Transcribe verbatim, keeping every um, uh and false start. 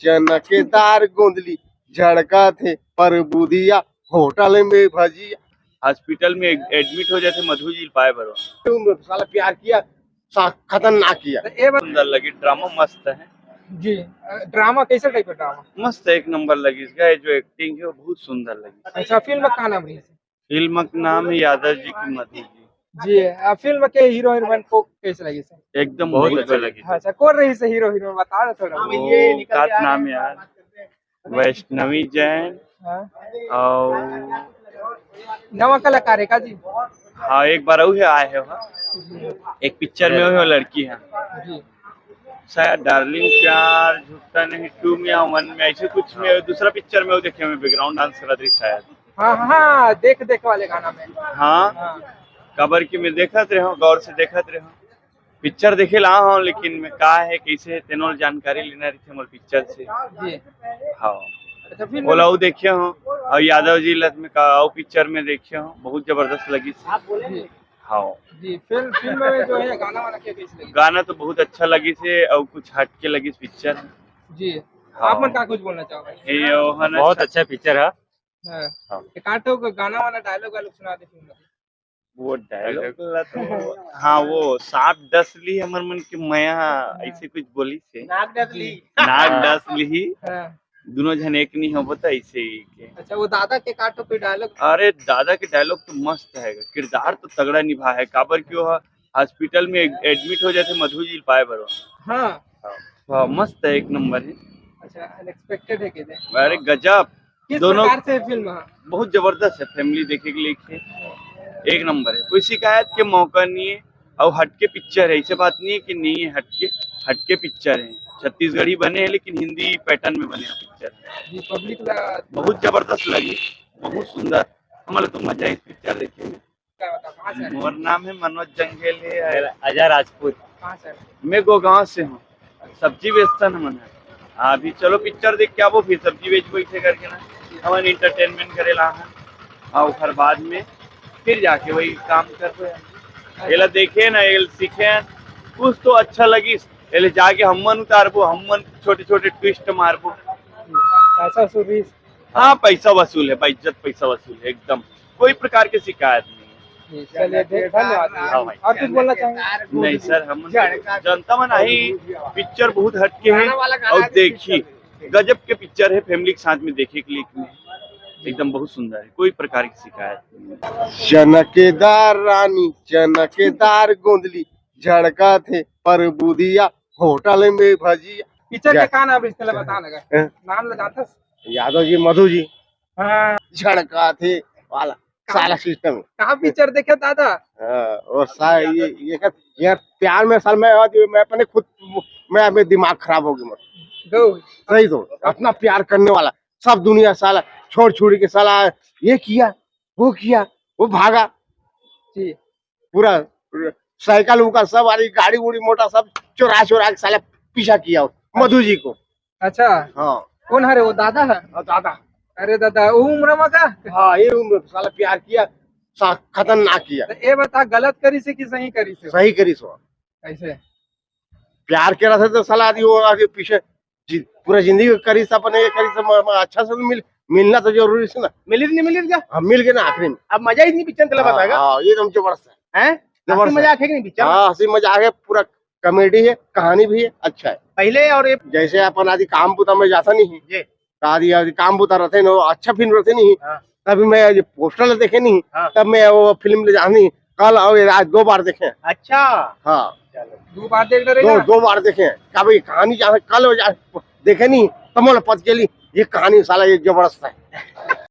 चना के दार गोंदली, झड़का थे परबुदिया, होटल में भजिया। हॉस्पिटल में एडमिट हो जाथे मधु जी पाए बर। तुम साला प्यार किया, सा-, खतरनाक किया। तो ये बात सुंदर लगी, ड्रामा मस्त है। जी, अ, ड्रामा कैसे टाइप का ड्रामा? मस्त है, एक नंबर लगी इसका, ये जो एक्टिंग है वो बहुत सुंदर लगी। अच्छा, फिल्म का का नाम रही? फिल्म का नाम है यादव जी की मधु जी। जी, आ फिल्म के हीरो हीरोइन को कैसे लगी सर? एकदम बहुत अच्छा लगी। अच्छा, कौन रही से हीरो हीरोइन, बता दो थोड़ा। वो का नाम है यार, वैष्णवी जैन। हाँ। और नवा कलाकार है का जी? हाँ, एक बार और आए हो। एक पिक्चर में वो लड़की है जी। शायद डार्लिंग प्यार झूठा नहीं टू में या वन में, ऐसे कुछ में, दूसरा पिक्चर में वो देखे, मैं बैकग्राउंड डांस कर रही शायद। हाँ, हाँ, देख देख वाले गाना में। हाँ। हाँ। काबर कि मैं देखत रहे हूँ, गौर से देखत रहे हूँ, पिक्चर देखे ला हूँ, लेकिन मैं का है, कैसे है, तेनो जानकारी लेना रही थी मोर पिक्चर से। जी। हाँ। अच्छा, फिल्म ओला वो देखे हूँ, और यादव जी लत में का, वो पिक्चर में देखे हूँ, बहुत जबरदस्त लगी थी। जी। हाँ। जी, फिल्म, फिल्म में जो है गाना वाना क्या कैसे लगी? गाना तो बहुत अच्छा लगी थे और कुछ हट के लगी पिक्चर। जी। हाँ। आप मन का कुछ बोलना चाहोगे? ये वो है ना, बहुत अच्छा पिक्चर है। हाँ। हाँ। एक आध ठो गाना वाला डायलॉग वाला सुना दे फिल्म में। वो डायलॉग ला तो, हाँ, वो सांप डस ली हमर मन के मया, हाँ। ऐसे कुछ बोली से। नाक डस ली। नाक डस ली। हाँ। दोनों झन एक नहीं हो, बता ऐसे ही के। अच्छा, वो दादा के का ठो कोई डायलॉग? अरे, दादा के डायलॉग तो मस्त है, किरदार तो तगड़ा निभा है, काबर कि वो हॉस्पिटल में एडमिट हो जाथे मधु जी पाए बर। हाँ। हाँ, मस्त है, एक नंबर है। अच्छा, अनएक्सपेक्टेड है के दे? अरे गजब। किस दोनों प्रकार से फिल्म है? बहुत जबरदस्त है, फैमिली देखे के लिए एक नंबर है, कोई शिकायत के मौका नहीं है। और हटके पिक्चर है, ऐसे बात नहीं है कि नहीं है हटके, हटके पिक्चर है। छत्तीसगढ़ी बने हैं लेकिन हिंदी पैटर्न में बने हैं पिक्चर। जी, पब्लिक ला बहुत जबरदस्त लगी, बहुत सुंदर। हमारे तो मजा इस पिक्चर देखे में। क्या बता, कहाँ से आए? मोर नाम है मनोज जंघेल है। अजय राजपूत। कहाँ से आए? मैं गोगांव से हूँ, सब्जी बेचता ना मन है। हाँ, अभी चलो पिक्चर देख के आबो, फिर सब्जी बेचबो, इसे करके ना हमन एंटरटेनमेंट करे ला है। हाँ, ओकर बाद में फिर जाके वही काम करबो। एला देखे ना, एल सीखे, कुछ तो अच्छा लगिस, एले जाके हमन उतारबो, हमन छोटे छोटे ट्विस्ट मारबो। पैसा वसूल रही। हाँ, पैसा वसूल है भाई, इज्जत पैसा वसूल है एकदम, कोई प्रकार की शिकायत नहीं है। जी, चलिए, दे-, धन्यवाद। हाँ भाई। और कुछ बोलना चाहेंगे? नहीं सर, हम जनता मन आई, पिक्चर बहुत हटके है और देखी, गजब के पिक्चर है, फैमिली के साथ में देखे के लिए एकदम बहुत सुंदर है, कोई प्रकार की शिकायत नहीं। चनकेदार रानी, चनकेदार गोंदली, झड़का थे परबुदिया, होटल में भजिया। पिक्चर के का नाम रहिस, तेला बता ना। हैं? नाम ला जानथस? यादव जी, मधु जी। हाँ। झड़का थे वाला कहाँ, साला सिस्टम। कहाँ पिक्चर देखे दादा? हाँ, और सा-, ये, ये कर, यार, प्यार में साल मैं, मैं अपने खुद, मैं, अपने दिमाग खराब हो गया। सही तो, अपना प्यार करने वाला, सब दुनिया साला छोड़ छुड़ी के साला ये किया, वो किया, वो भागा। जी। पूरा साइकिल उका सब, अरे गाड़ी उड़ी मोटा सब चोरा चोरा के साला पीछा किया मधु जी को। अच्छा। हाँ। कौन हरे वो, दादा है? हाँ, दादा। अरे दादा, वो उम्र में का? हाँ, ये उम्र साला प्यार किया, सा-, खतरनाक किया। तो ये बता, गलत करी से कि सही करी से? सही करी सो। कैसे? प्यार के रहे तो साला आदि वो आगे पीछे जी, पूरा जिंदगी करी से अपने ये करी से म-, म-, अच्छा से मिल, मिलना तो जरूरी से ना। मिलिस नहीं मिलिस का? हाँ, मिल गए ना आखिरी में। अब मजा ही नहीं पिक्चर चला हाँ, बताएगा। हाँ, ये एकदम जबरदस्त है। हैं? जबरदस्त हंसी है। मजाक है कि नहीं पिक्चर? हाँ, हंसी मजाक है, पूरा कॉमेडी है, कहानी भी है, अच्छा है। पहले और ये जैसे अपन आदि काम बुता में जाता नहीं है, ये। आदि, आदि काम बुता रहते हैं, वो अच्छा फिल्म रहते नहीं। हाँ। तभी मैं ये पोस्टर देखे नहीं, हाँ। तब मैं वो फिल्म ले जानी, कल और ये आज दो बार देखे। अच्छा। हाँ। चलो। दो बार देख रहे दो, ना? दो बार देखे। कभी कहानी जा-, कल जा-, देखे नहीं, तो मोला पता चली, ये कहानी साला ये जबरदस्त है।